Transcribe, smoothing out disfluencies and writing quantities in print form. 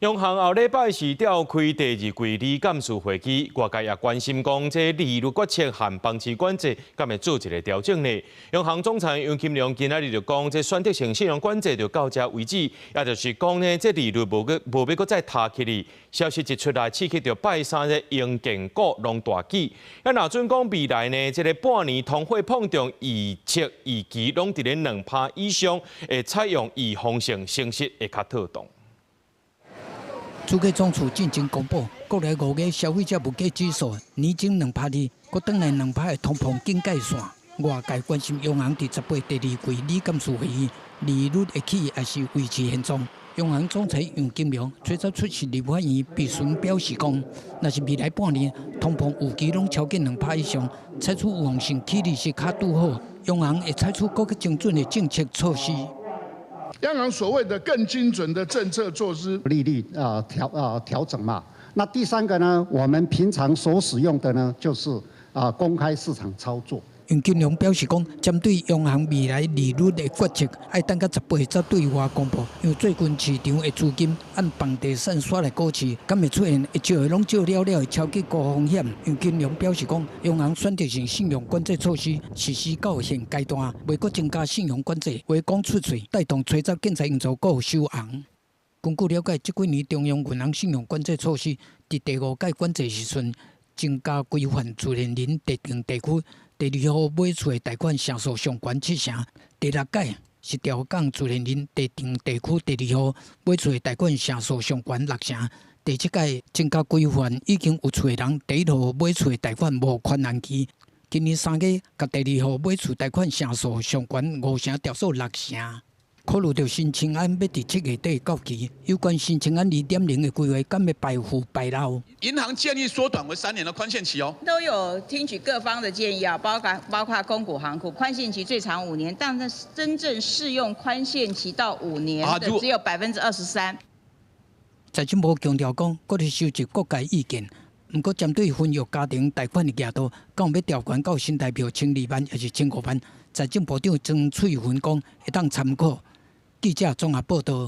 央行後禮拜是召開第二季理監事會議，外界也關心講，這利率決策和房市管制敢會做一個調整呢？央行總裁楊金龍今仔日就講，這選擇性信用管制就到這為止，也就是講呢，這利率無閣無欲閣再提起哩。消息一出來，刺激著拜三的營建股攏大起。啊，若準講未來呢，這個半年通貨膨脹預測預期攏佇咧2趴以上，會採用預防性升息會較妥當。主計總處進前公布，國內5月消費者物價指數年增2.2%，閣轉來兩趴的通膨警戒線。外界關心央行佇18第二季理監事會議利率會起，抑是維持現狀？央行總裁楊金龍最早出席立法院備詢表示講，若是未來半年通膨預期攏超過兩趴以上，採取預防性起利息較拄好，央行會採取閣較精準的政策措施。央行所謂的更精準的政策措施，利率啊調啊調整嘛。那第三個呢，我們平常所使用的呢，就是啊公開市場操作。楊金龍表示講，針對央行未來利率的決策，愛等到18才對外公布。因為最近市場的資金按房地產煞來股市，敢會出現會借的攏借了了，會超級高風險。楊金龍表示講，央行選擇性信用管制措施實施到現階段，袂閣增加信用管制，話講出喙，帶動催促建材營造股收紅。根據了解，這幾年中央銀行信用管制措施，佇第五屆管制時陣，增加規範自然人特定地區第二戶買厝的貸款成數上懸七成，第六屆是調降自然人特定地區第二戶買厝的貸款成數上懸六成，第七屆增加規範已經有厝的人第一戶買厝的貸款無寬限期。今年3月，共第二戶買厝貸款成數上懸五成調數六成。考慮著新青安欲佇7月底到期，有關新青安2.0的規劃，敢欲排富排老？銀行建議縮短為3年的寬限期哦。都有聽取各方的建議啊，包括公股行庫寬限期最長5年，但是真正適用寬限期到五年的只有23%。財政部強調講，閣咧收集各界意見，毋過針對分約家庭貸款的額度，敢有欲調懸到新台票12萬，抑是15萬？財政部長曾翠芬講會當參考。記者綜合報道。